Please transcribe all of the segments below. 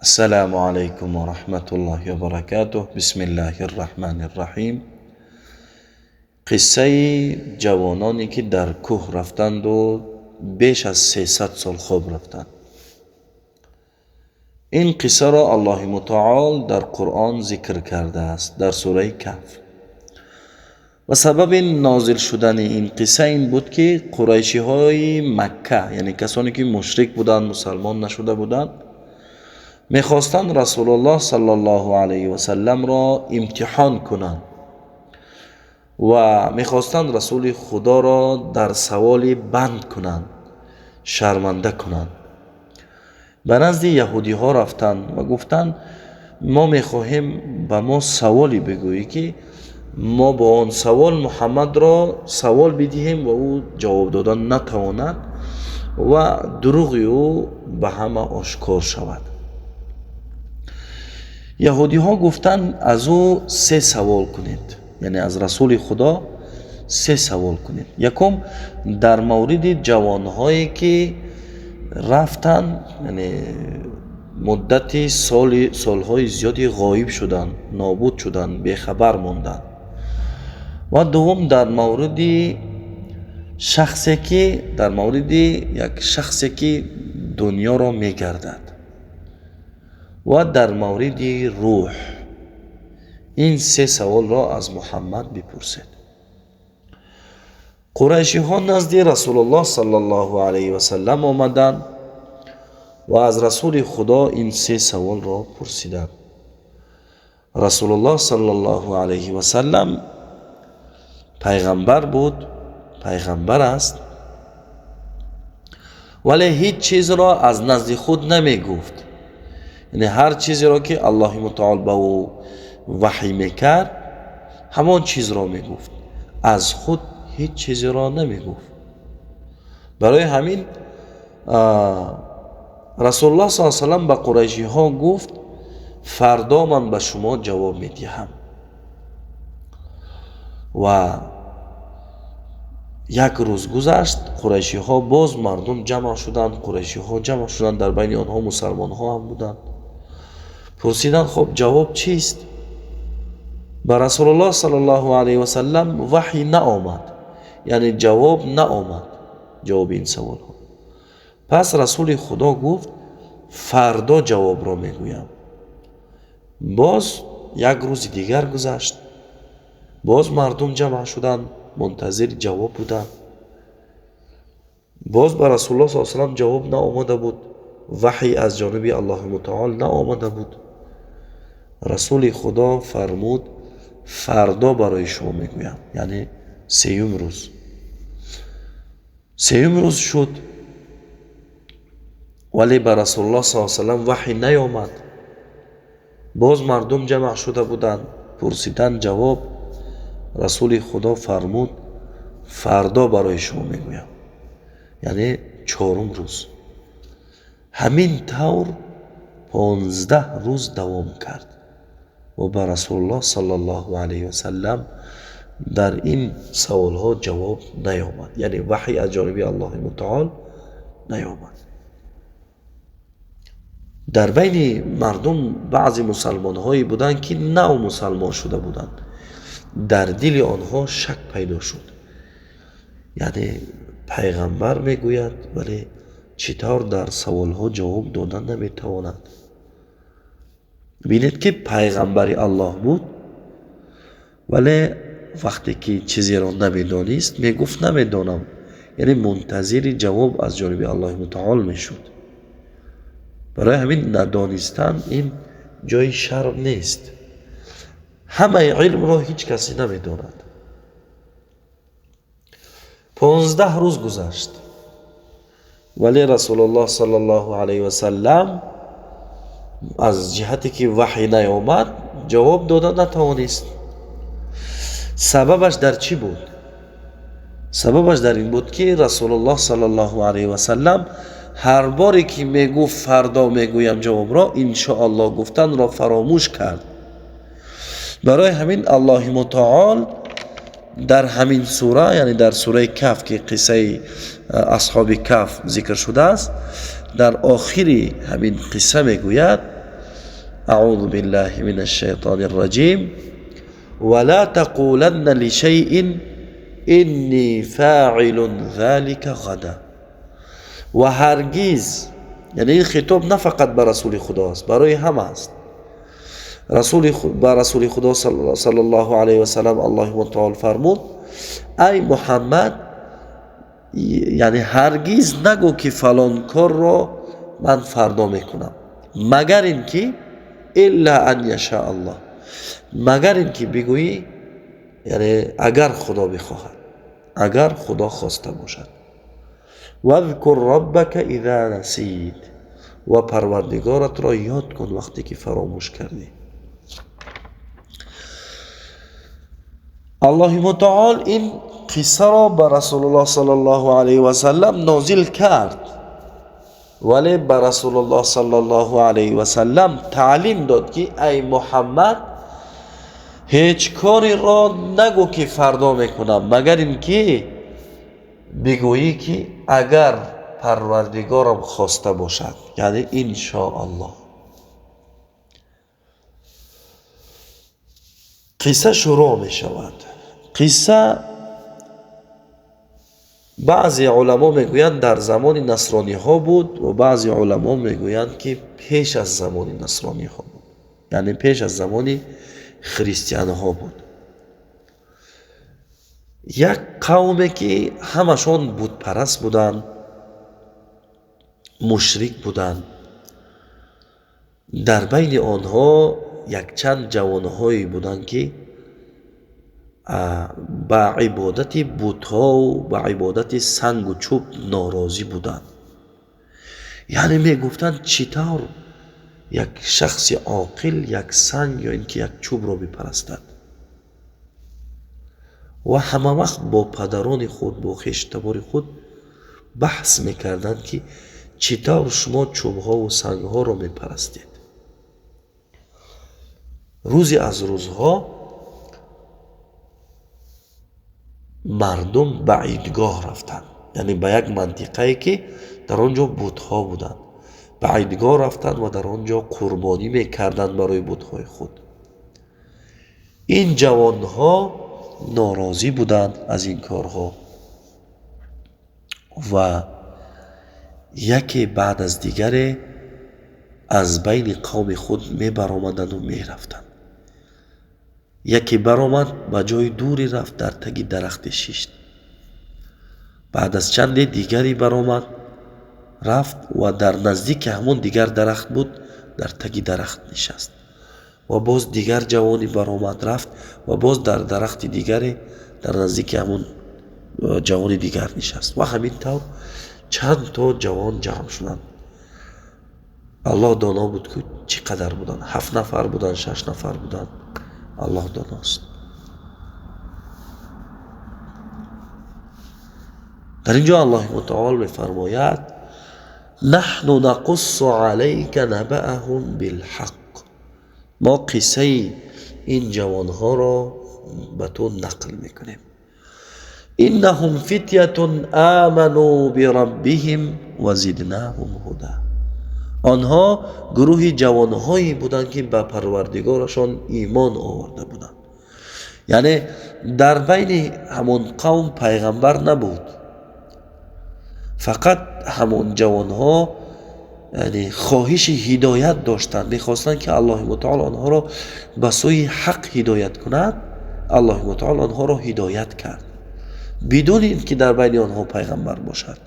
Ассалому алайкум ва раҳматуллоҳи ва баракатуҳ. Бисмиллаҳир раҳмонир раҳим. Қиссаи ҷавононе, ки дар кӯҳ рафтанду беш аз 300 сол хоб рафтанд. Ин қиссаро Аллоҳи мутаол дар Қуръон зикр кардааст, дар сураи Каҳф. Ва сабаби нозил шудани ин қисса ин буд, ки қурайшиҳои Макка, яъне касоне ки мушрик буданд, мусалмон нашуда буданд, мехостанд Расулуллоҳ саллаллоҳу алайҳи васалламро имтиҳон кунанд ва мехостанд Расули Худоро дар саволи банд кунанд, шарманда кунанд. Ба назди яҳудиҳо рафтанд ва гуфтанд: мо мехоҳем ба мо саволе бигӯӣ, ки мо бо он савол Муҳаммадро савол бидиҳем ва ӯ ҷавоб додан натавонад ва дурӯғи ӯ ба ҳама ошкор шавад. Яҳудиҳо гуфтанд: аз ӯ се савол кунед, яъне аз Расули Худо се савол кунед. Якум, дар мавриди ҷавонҳое ки рафтанд, яъне муддати солҳои зиёде ғоиб шуданд, нобуд шуданд, бехабар монданд. Ва дуввум, дар мавриди шахсе ки, дар мавриди як шахсе ки дунёро мегардад, ва дар мавриди рӯҳ. Ин се саволро аз Муҳаммад бипурсед. Қурайшиҳо назди Расулуллоҳ саллаллоҳу алайҳи васаллам омаданд ва аз Расули Худо ин се саволро пурсиданд. Расулуллоҳ саллаллоҳу алайҳи васаллам пайғамбар буд, пайғамбар аст, вале ҳеҷ чизро аз назди худ намегуфт. Яъне ҳар чизеро ки Аллоҳи мутаол ба ӯ ваҳй мекард, ҳамон чизро мегуфт, аз худ ҳеҷ чизеро намегуфт. Барои ҳамин Расулуллоҳ саллаллоҳу алайҳи васаллам ба қурайшиҳо гуфт: фардо ман ба шумо ҷавоб медиҳам. Ва як рӯз гузашт, қурайшиҳо боз мардум ҷамъ шуданд, қурайшиҳо ҷамъ шуданд, дар байни онҳо мусалмонҳо ҳам буданд. Пурсиданд: хоб, ҷавоб чист? Ба Расулуллоҳ саллаллоҳу алайҳи васаллам ваҳй наомад, яъне ҷавоб наомад, ҷавоби ин саволҳо. Пас Расули Худо гуфт: фардо ҷавобро мегӯям. Боз як рӯзи дигар гузашт, боз мардум ҷамъ шуданд, мунтазири ҷавоб буданд. Боз ба Расулуллоҳ саллаллоҳу алайҳи васаллам ҷавоб наомада буд, ваҳй аз ҷониби Аллоҳи мутаол наомада буд. Расули Худо фармуд: фардо барои шумо мегӯям, яъне сеюм рӯз. Сеюм рӯз шуд, вале ба Расулуллоҳ саллаллоҳу алайҳи васаллам ваҳй наёмад. Боз мардум ҷамъ шуда буданд, пурсиданд ҷавоб. Расули Худо фармуд: фардо барои шумо мегӯям, яъне чорум рӯз. Ҳамин тавр 15 рӯз давом кард ва ба Расулуллоҳ саллаллоҳу алайҳи васаллам дар ин саволҳо ҷавоб наёмад, яъне ваҳй аз ҷониби Аллоҳи мутаол наёмад. Дар байни мардум баъзе мусалмонҳое буданд, ки нав мусалмон шуда буданд. Дар дили онҳо шак пайдо шуд, яъне пайғамбар мегӯяд, вале чӣ тавр дар саволҳо ҷавоб додан наметавонад? Бинед, ки пайғамбари Аллоҳ буд, вале вақте ки чизеро намедонист, мегуфт намедонам, яъне мунтазири ҷавоб аз ҷониби Аллоҳи мутаол мешуд. Барои ҳамин надонистан ин ҷои шарм нест. Ҳамаи илмро ҳеҷ касе намедонад. 15 рӯз гузашт, вале Расулуллоҳ саллаллоҳу алайҳи васаллам аз ҷиҳате ки ваҳй наёмад, ҷавоб дода натавонист. Сабабаш дар чӣ буд? Сабабаш дар ин буд, ки Расулуллоҳ саллаллоҳу алайҳи васаллам ҳар боре ки мегуфт фардо мегӯям ҷавобро, иншоаллоҳ гуфтанро фаромӯш кард. Барои ҳамин Аллоҳи мутаол дар ҳамин сура, яъне дар сураи Каҳф, ки қиссаи асҳоби Каҳф зикр шудааст, дар охири ҳамин қисса мегӯяд: اعوذ بالله من الشیطان الرجیم ولا تقولن لشیء انی فاعل ذلك غدا. و هرگز، یعنی این خطاب نه فقط به رسول خداست، برای همه است. به رسول خدا صلی الله علیه و سلم الله متعال فرمود ای محمد، یعنی هرگز نگو که فلان کار را من فردا میکنم، مگر اینکه الا ان یشاء الله، مگر اینکه بگویی، یعنی اگر خدا بخواهد، اگر خدا خواسته باشد. واذکر ربک اذا نسیت، و پروردگارت را یاد کن وقتی که فراموش کردی. الله متعال این قصه را به رسول الله صلی الله علیه و سلم نازل کرد، ولی به رسول الله صلی الله علیه و سلم تعلیم داد که ای محمد، هیچ کاری را نگو که فردا میکنم، مگر اینکه بگویی که اگر پروردگارم خواسته باشد، یعنی ان شاء الله. قصه شروع می شود. قصه بعضی علما میگویند در زمان نصرانی ها بود و بعضی علما میگویند که پیش از زمان نصرانی ها بود، یعنی پیش از زمان خریستیان ها بود. یک قومی که همشان بت پرست بودند، مشرک بودند، در بین آنها یک چند جوانهایی بودند که به عبادت بت‌ها و به عبادت سنگ و چوب ناراضی بودند. یعنی میگفتند چطور یک شخص عاقل یک سنگ یا اینکه یک چوب را بپرستد. و همه وقت با پدران خود، با خویشتبار خود بحث میکردند که چطور شما چوبها و سنگها را میپرستید. روزی از روزها مردم به عیدگاه رفتند، یعنی به یک منطقه‌ای که در آنجا بت‌ها بودند. به عیدگاه رفتند و در آنجا قربانی میکردند برای بت‌های خود. این جوانها ناراضی بودند از این کارها و یکی بعد از دیگری از بین قوم خود می برآمدند و می رفتند. یکی برآمد به جای دوری رفت، در تگی درخت شیشت. بعد از چند دیگری برآمد رفت و در نزدیک همون دیگر درخت بود، در تگی درخت نشست. و باز دیگر جوانی برآمد رفت و باز در درخت دیگری در نزدیک همون جوانی دیگر نشست. و همین طور چند تا جوان جمع شدند. الله دانا بود که چقدر بودند، 7 نفر بودند، 6 نفر بودند، الله داناست. در اینجا الله متعال می‌فرماید نحن نقص علیک نبأهم بالحق، ما قصه این جوانها را به تو نقل میکنیم. انهم فتیة آمنوا بربهم وزدناهم هدی، آنها گروه جوانهایی بودند که به پروردگارشان ایمان آورده بودند. یعنی در بین همون قوم پیغمبر نبود، فقط همون جوانها یعنی خواهش هدایت داشتند، میخواستند که الله متعال آنها را به سوی حق هدایت کند. الله متعال آنها را هدایت کرد بدون اینکه در بین آنها پیغمبر باشد.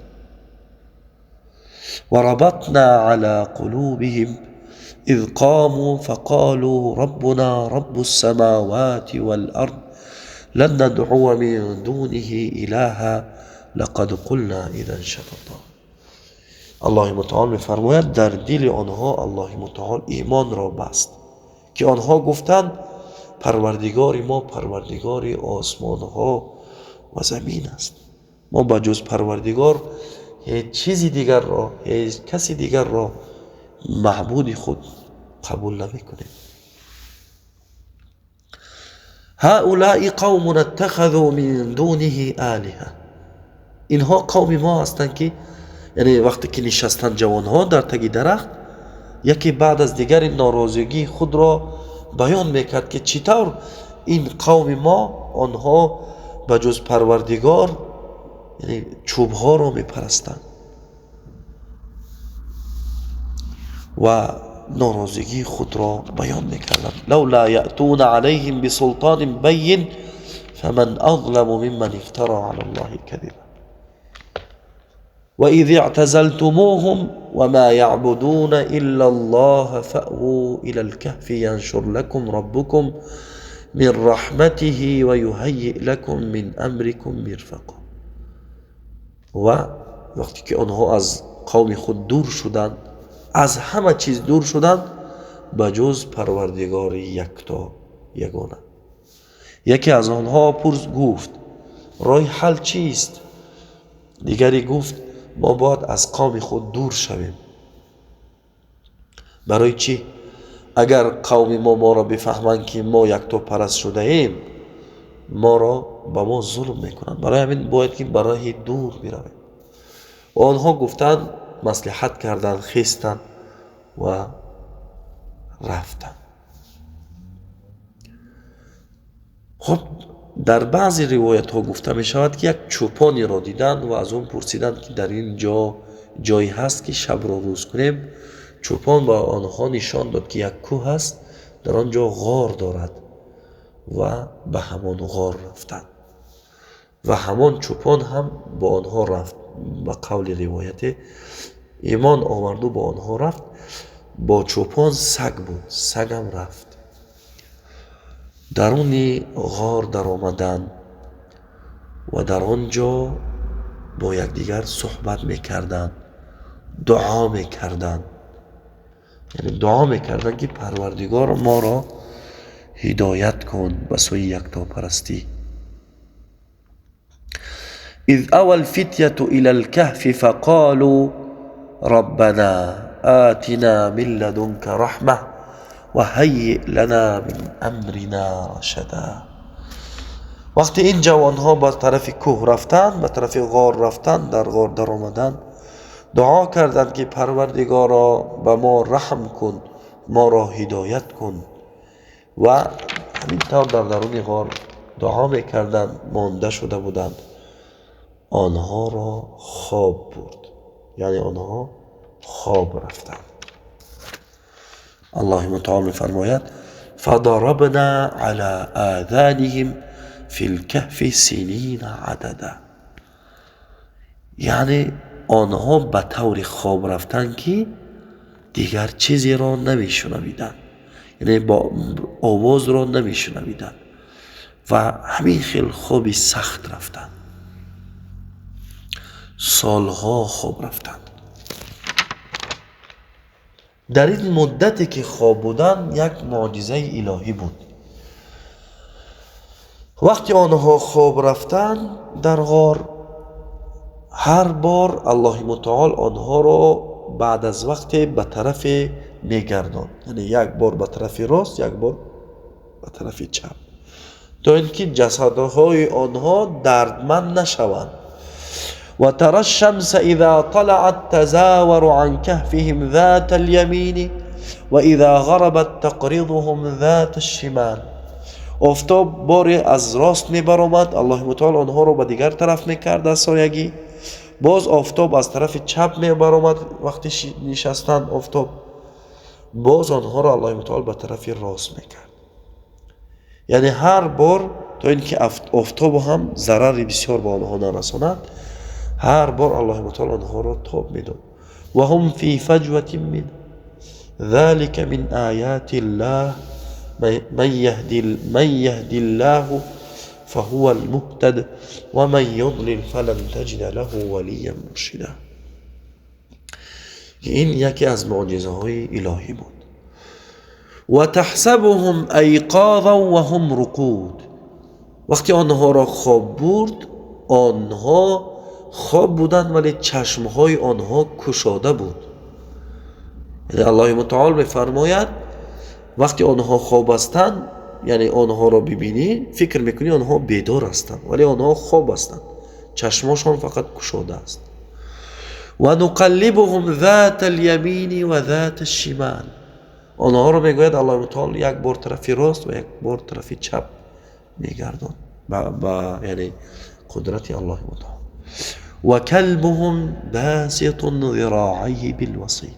وربطنا على قلوبهم إذ قاموا فقالوا ربنا رب السماوات والأرض لن ندعو من دونه إلها لقد قلنا إذا شططا. الله متعال می‌فرماید در دل آنها الله متعال ایمان را بست که آنها گفتند پروردگار ما پروردگار آسمانها و زمین است، ما به جز پروردگار هیچ چیزی دیگر را، هیچ کسی دیگر را معبود خود قبول نمی‌کنیم. هؤلاء قوم اتخذوا من دونه آلهة، اینها قوم ما هستند که یعنی وقتی که نشستن جوانها در تگی درخت، Яке баъд аз дигари норозигии худро баён мекард, ки чӣ тавр ин қавми мо, онҳо ба ҷуз Парвардигор, яъне чӯбҳоро мепарастанд ва норозигии худро баён мекарданд. لولا یأتون علیهم بسلطان بین فمن اظلم ممن افترى علی الله كذبا وإذ اعتزلتموهم وما يعبدون إلا الله فأووا إلى الكهف ينشر لكم ربكم من رحمته ويهيئ لكم من أمركم مرفقا. و وقتی که آنها از قوم خود دور شدند، از همه چیز دور شدند به جز پروردگار یکتا یگانه. یکی از آنها پرس گفت راه حل چیست؟ دیگری گفت ما باید از قوم خود دور شویم. برای چی؟ اگر قوم ما را بفهمند که ما یکتا پرست شده ایم، ما را به ما ظلم میکنند. برای همین باید که برای دور برویم. و آنها گفتند، مصلحت کردند، خیستند و رفتند. خب در بعضی روایت ها گفته می شود که یک چوپانی را دیدند و از اون پرسیدند که در این جا جایی هست که شب را روز کنیم. چوپان به آنها نشان داد که یک کوه هست، در آنجا غار دارد و به همان غار رفتند و همان چوپان هم با آنها رفت. به قول روایت ایمان آورد و با آنها رفت. با چوپان سگ بود، سگم رفت. درون غار در آمدند و در آنجا با یکدیگر صحبت میکردند، دعا میکردند. یعنی دعا میکردند که پروردگار ما را هدایت کن به سوی یکتاپرستی. اذ اوى الفتية الى الكهف فقالوا ربنا آتنا من لدنك رحمة وهيئ لنا من امرنا رشدا. وقتی این جوانها به طرف کوه رفتند، به طرف غار رفتند، در غار در آمدند، دعا کردند که پروردگارا به ما رحم کن، ما را هدایت کن. و همین طور در درون غار دعا میکردند، مانده شده بودند. آنها را خواب برد، یعنی آنها خواب رفتند. الله متعال می‌فرماید فضربنا على آذانهم فی الكهف سنین عددا. یعنی آنها به طور خواب رفتند که دیگر چیزی را نمی‌شنویدند، یعنی با آواز را نمی‌شنویدند و همین خیلی خوابی سخت رفتند، سالها خواب رفتند. در این مدتی که خواب بودند یک معجزه الهی بود. وقتی آنها خواب رفتند در غار، هر بار الله متعال آنها را بعد از وقت به طرف میگرداند، یعنی یک بار به طرف راست، یک بار به طرف چپ، تا اینکه جسدهای آنها دردمند نشوند. و ترى الشمس اذا طلعت تزاور عن كهفهم ذات اليمين واذا غربت تقرضهم ذات الشمال. آفتاب باری از راست میبرآمد، الله متعال آنها را به دیگر طرف میکرد از سایگی. باز آفتاب از طرف چپ میبرآمد وقتی نشستند آفتاب، باز آنها را الله متعال به طرف راست میکرد. یعنی هر بار تا اینکه آفتاب هم ضرر بسیار به آنها نرساند، هر بار الله متعال آنها را تاب میداد. و هم فی فجوة منه ذلك من آیات الله من يهدي الله فهو المهتد ومن يضلل فلن تجد له وليا مرشدا. این یکی از معجزه های الهی بود. و تحسبهم ایقاظا وهم رقود. وقتی آنها را خواب برد، آنها خواب بودند ولی چشمهای آنها کشاده بود. یعنی الله متعال می‌فرماید وقتی آنها خواب هستند، یعنی آنها را ببینی فکر میکنی آنها بیدار هستند، ولی آنها خواب هستند، چشماشان فقط کشاده است. Ва нуқаллибуҳум зата лямини ва зата шимал. Онҳоро, мегӯяд Аллоҳи мутаол, як бор тарафи рост ва як бор тарафи чап мегардон ба, яъне, қудрати Аллоҳи мутаол. Ва калбуҳум баситун зироайҳи билвасид.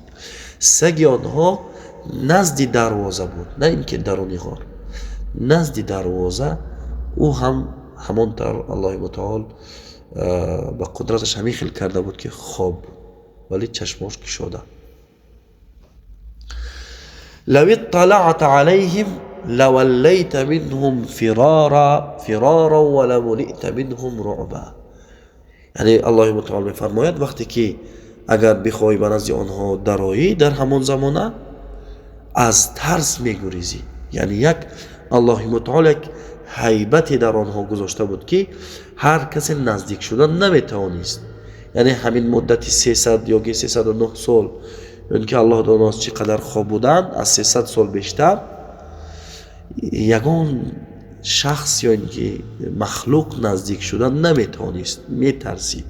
Саги онҳо назди дарвоза буд, на ин ки даруни ғор, назди дарвоза. Ӯ ҳам ҳамон тавр Аллоҳи мутаол ба қудраташ ҳамин хел карда буд, ки хоб буд, вале чашмош кушода. Лав итталаъта алайҳим лаваллайта минҳум фирора ва ламулита минҳум руъба. Яъне Аллоҳи мутаол мефармояд, вақте ки агар бихоҳӣ ба назди онҳо дароӣ, дар ҳамон замона аз тарс мегурезӣ. Яъне як Аллоҳи мутаол як ҳайбате дар онҳо гузошта буд, ки ҳар касе наздик шуда наметавонист. Яъне ҳамин муддати 300 ё ки 309 сол, ё ин ки Аллоҳ доност чӣ қадар хоб буданд, аз 300 сол бештар, ягон шахс ё ин ки махлуқ наздик шуда наметавонист, метарсид,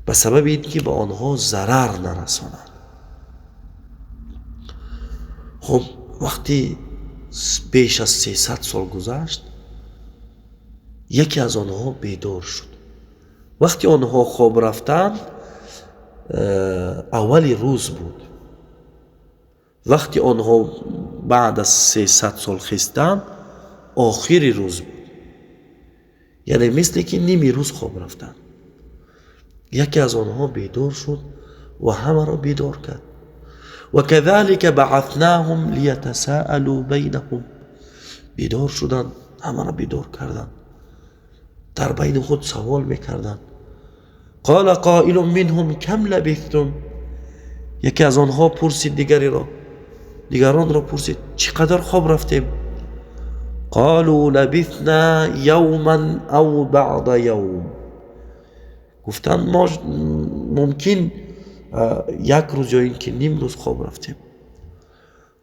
ба сабаби ин ки ба онҳо зарар нарасонад. Хуб, вақти беш аз 300 сол гузашт, яке аз онҳо бедор шуд. Вақти онҳо хоб рафтанд, аввали рӯз буд. Вақти онҳо баъд аз 300 сол хестанд, охири рӯз буд. Яъне мисле ки ними рӯз хоб рафтанд. Яке аз онҳо бедор шуд ва ҳамаро бедор кард. Вакадалика баъатнаҳум лиятасаалу байнаҳум. Бедор шуданд, ҳамаро бедор карданд, дар байни худ савол мекарданд. Қола қоилун минҳум кам лабистум. Яке аз онҳо пурсид дигареро, дигаронро пурсид: чӣ қадар хоб рафтем? Қолу лабисна явман ав баъда явм. Гуфтанд, мо мумкин як рӯз ё ин ки ним рӯз хоб рафтем.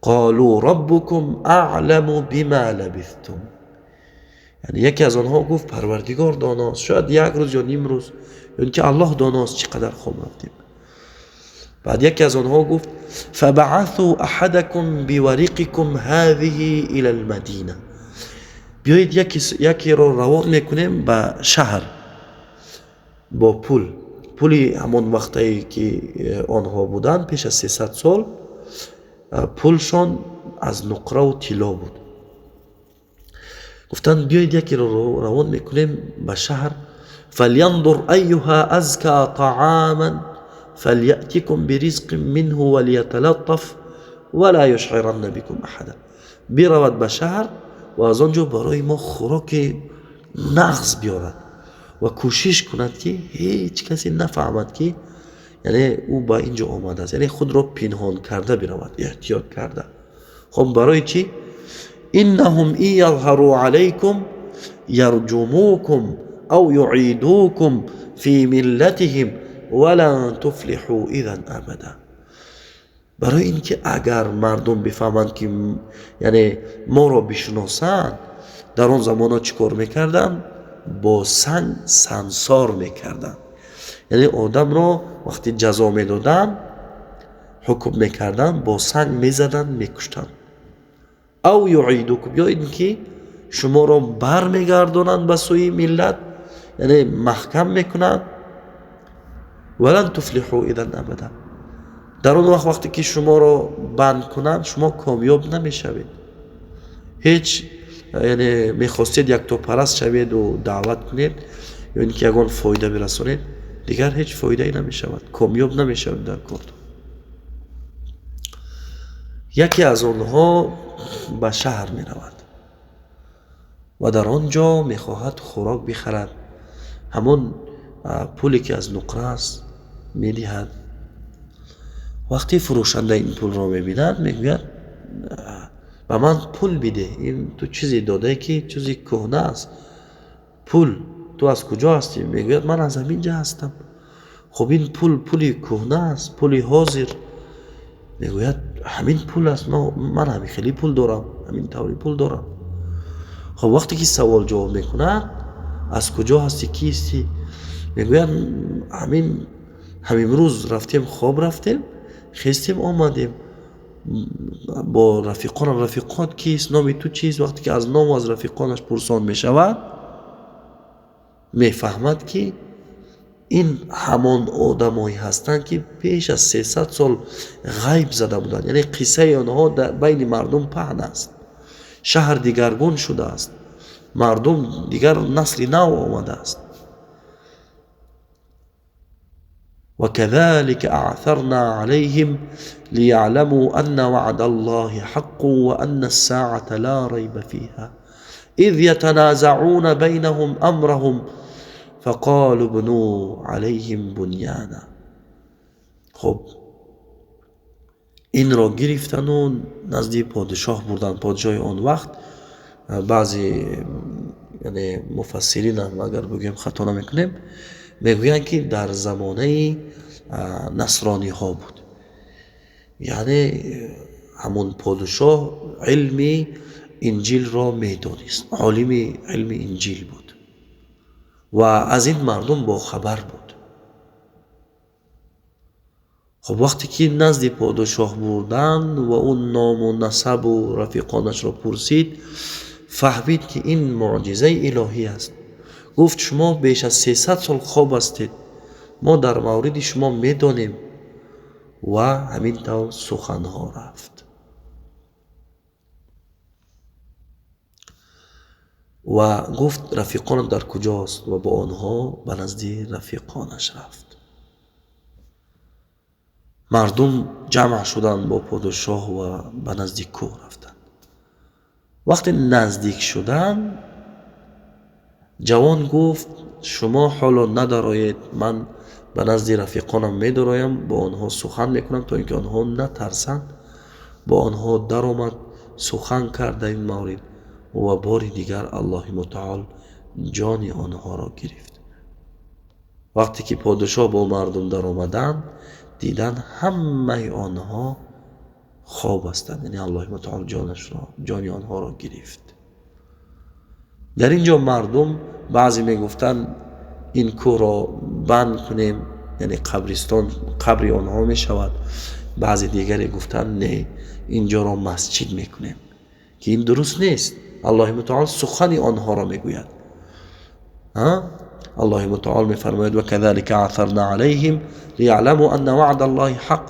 Қолу роббукум аъламу бима лабистум. Яъне яке аз онҳо гуфт: Парвардигор доност, шояд як рӯз ё ним рӯз, ё ин ки Аллоҳ доност чӣ қадар хоб рафтем. Баъд яке аз онҳо гуфт: фабаъасу аҳадакум бивариқикум ҳазиҳи ила лмадина. Биёед, якеро равон мекунем ба шаҳр бо пул. Пули ҳамон вақтае ки онҳо буданд, пеш аз 300 сол, пулшон аз нуқраву тилло буд. Гуфтанд, биёед, якеро равон мекунем ба шаҳр. Фалянзур айюҳа азка таъаман фалятикум биризқин минҳу валияталаттаф вала юшъиранна бикум аҳада. Биравад ба шаҳр ва аз он ҷо барои мо хӯроки нағз биёрад ва кӯшиш кунад, ки ҳеҷ касе нафаҳмад, ки яъне ӯ ба ин ҷо омадааст. Яъне худро пинҳон карда биравад, эҳтиёт карда. Хоб, барои чӣ? Иннаҳум ин язҳару алайкум ярҷумукум ав юъидукум фи миллатиҳим валан туфлиҳу изан абада. Барои ин ки агар мардум бифаҳманд, ки яъне моро бишиносанд, дар он замонҳо чӣ кор мекарданд? Бо санг сансор мекарданд. Яъне одамро вақти ҷазо медоданд, ҳукм мекарданд, бо санг мезаданд, мекуштанд. Ав юъидукум, ё ин ки шуморо бармегардонанд ба сӯи миллат, яъне маҳкам мекунанд. Валан туфлиҳу идан абада. Дар он вақт, вақте ки шуморо банд кунанд, шумо комёб намешавед ҳеҷ. Яъне мехостед яктопараст шаведу даъват кунед ё ин ки ягон фоида бирасонед, дигар ҳеҷ фоидае намешавад, комёб намешавед дар кортон. Яке аз онҳо ба шаҳр меравад ва дар он ҷо мехоҳад хӯрок бихарад. Ҳамон пуле ки аз нуқра аст, медиҳад. Вақте фурӯшанда ин пулро мебинад, мегӯяд: ба ман пул бидеҳ, ин ту чизе додае, ки чизи кӯҳна аст пул. Ту аз куҷо ҳастӣ? Мегӯяд: ман аз ҳамин ҷа ҳастам. Хуб, ин пул пули кӯҳна аст, пули ҳозир. Мегӯяд: ҳамин пул аст, ман ҳамин хеле пул дорам, ҳамин таври пул дорам. Хуб, вақте ки савол ҷавоб мекунад: аз куҷо ҳастӣ, кистӣ? Мегӯяд: ҳамин Ҳам имрӯз рафтем, хоб рафтем, хестем, омадем бо рафиқонам. Рафиқот кист? Номи ту чист? Вақте ки аз ному аз рафиқонаш пурсон мешавад, мефаҳмад, ки ин ҳамон одамое ҳастанд, ки пеш аз 300 сол ғайб зада буданд. Яъне қиссаи онҳо дар байни мардум паҳн аст. Шаҳр дигаргун шудааст, мардум дигар, насли нав омадааст. وكذلك أعثرنا عليهم ليعلموا أن وعد الله حق وأن الساعة لا ريب فيها إذ يتنازعون بينهم أمرهم فقالوا ابنوا عليهم بنيانا. خب инро гирифтану назди подишоҳ бурданд. Подишоҳи он вақт, баъзе, яъне муфассиринам, агар бигӯем, хато намекунем, мегӯянд, ки дар замонаи насрониҳо буд. Яъне ҳамон подишоҳ илми инҷилро медонист, олими илми инҷил буд ва аз ин мардум бохабар буд. Хоб, вақте ки назди подишоҳ бурданд ва ӯ ному насабу рафиқонашро пурсид, фаҳмид, ки ин муъҷизаи илоҳӣ аст. Гуфт: шумо беш аз 300 сол хоб ҳастед, мо дар мавриди шумо медонем. Ва ҳамин тавр суханҳо рафт ва гуфт: рафиқонам дар куҷост? Ва бо онҳо ба назди рафиқонаш рафт. Мардум ҷамъ шуданд бо подишоҳ ва ба назди кӯҳ рафтанд. Вақте наздик шуданд, ҷавон гуфт: шумо ҳоло надароед, ман ба назди рафиқонам медароям, бо онҳо сухан мекунам, то ин ки онҳо натарсанд. Бо онҳо даромад, сухан кард дар ин маврид ва бори дигар Аллоҳи мутаол ҷони онҳоро гирифт. Вақте ки подишоҳ бо мардум даромаданд, диданд, ҳамаи онҳо хоб ҳастанд. Яъне Аллоҳи мутаол ҷони онҳоро гирифт. Дар ин ҷо мардум баъзе мегуфтанд, ин кӯҳро банд кунем, яъне қабристон, қабри онҳо мешавад. Баъзе дигаре гуфтанд, не, ин ҷоро масҷид мекунем, ки ин дуруст нест. Аллоҳи мутаол сухани онҳоро мегӯяд. Аллоҳи мутаол мефармояд: وكذلك عثرنا عليهم ليعلموا أن وعد الله حق.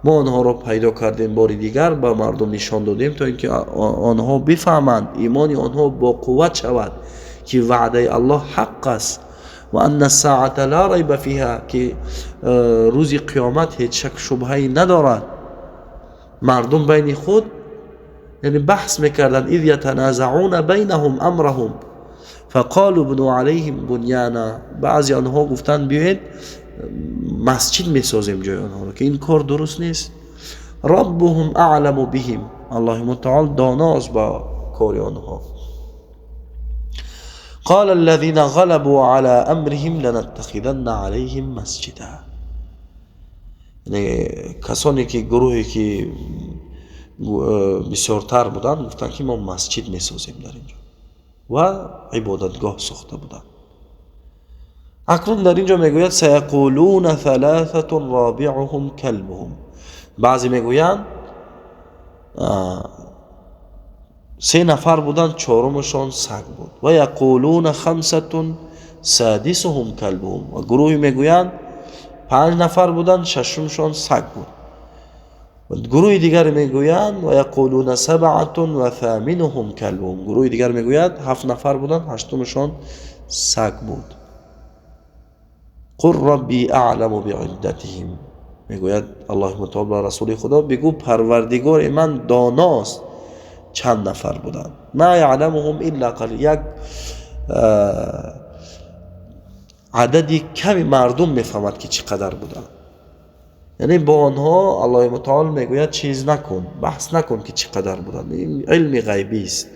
Мо онҳоро пайдо кардем, бори дигар ба мардум нишон додем, то ин ки онҳо бифаҳманд, имони онҳо бо қувват шавад, ки ваъдаи Аллоҳ ҳақ аст. Ва анна саата ла райба фиҳа, ки рӯзи қиёмат ҳеҷ шак шубҳае надорад. Мардум байни худ, яъне, баҳс мекарданд. إذ يتنازعون بينهم أمرهم فقالوا ابنوا عليهم بنيانا. Баъзе онҳо гуфтанд, биёед, масҷид месозем ҷои онҳоро, ки ин кор дуруст нест. ربهم أعلم بهم. Аллоҳи мутаол доност ба кори онҳо. قال الذين غلبوا على أمرهم لنتخذن عليهم مسجدا. Яъне касоне ки, гурӯҳе ки бисёртар буданд, гуфтанд, ки мо масҷид месозем дар ин ҷо, ва ибодатгоҳ сохта буданд. Акнун дар ин ҷо мегӯяд: سيقولون ثلاثة رابعهم كلبهم. Баъзе мегӯянд, се нафар буданд, чорумашон саг буд. ويقولون خمسة سادسهم كلبهم. Ва гурӯҳе мегӯянд, панҷ нафар буданд, шашумшон саг буд. Гурӯҳи дигар мегӯянд: ويقولون سبعة وثامنهم كلبهم. Гурӯҳи дигар мегӯяд, ҳафт нафар буданд, ҳаштумашон саг буд. قل ربي أعلم بعدتهم. Мегӯяд Аллоҳи мутаол ба расули худо: бигӯ, парвардигори ман доност чанд нафар буданд. ما يعلمهم إلا قليل. Як адади ками мардум мефаҳмад, ки чӣ қадар буданд. Яъне бо онҳо Аллоҳи мутаол мегӯяд, чиз накун, баҳс накун, ки чӣ қадар буданд, ин илми ғайбист.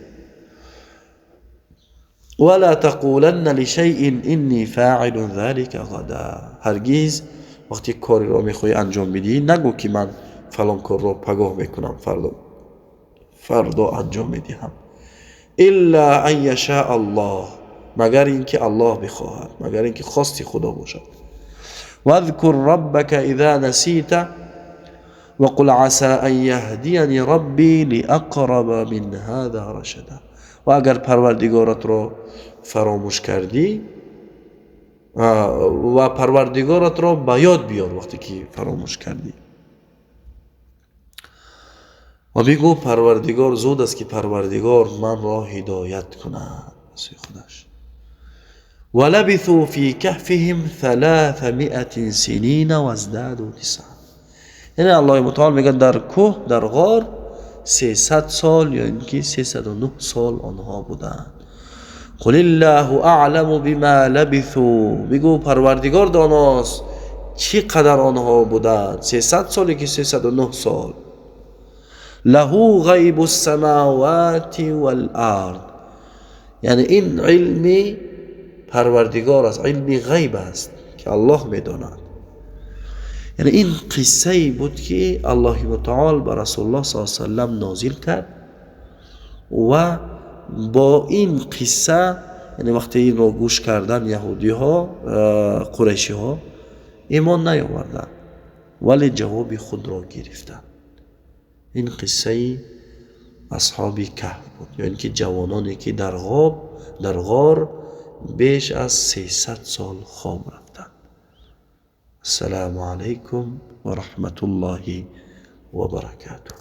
ولا تقولن لشيء إني فاعل ذلك غدا. Ҳаргиз вақте кореро мехоҳӣ анҷом бидиҳӣ, нагӯ, ки ман фалон корро пагоҳ мекунам, фардо анҷом медиҳам. إلا أن يشاء الله, магар ин ки Аллоҳ бихоҳад, магар ин ки хости Худо бошад. واذكر ربك إذا نسيت وقل عسى أن يهديني ربي لأقرب من هذا رشدا. و اگر پروردگارت را فراموش کردی و پروردگارت را به یاد بیار وقتی که فراموش کردی و بگو پروردگار زود است که پروردگار من را هدایت کند سوی خودش. ولبثوا في كهفهم 300 سنين وازدادوا 9. یعنی الله متعال میگه در کوه، در غار 300 سال یا اینکه 309 سال آنها بودند. قل الله اعلم بما لبثوا. بگو پروردگار داناست چی قدر آنها بودند، 300 سالی که 309 سال. له غیب السماوات والارض. یعنی این علمی پروردگار است، علمی غیب است که الله میداند. یعنی این قصه بود که الله متعال بر رسول الله صلی الله علیه و سلم نازل کرد و با این قصه، یعنی وقتی این رو گوش کردن یهودی ها، قریشی ها ایمان نیاوردند ولی جواب خود را گرفتند. این قصه اصحاب کهف بود، یعنی که جوانانی که در غار بیش از 300 سال خواب رفتند. السلام علیکم و رحمت الله و برکاته.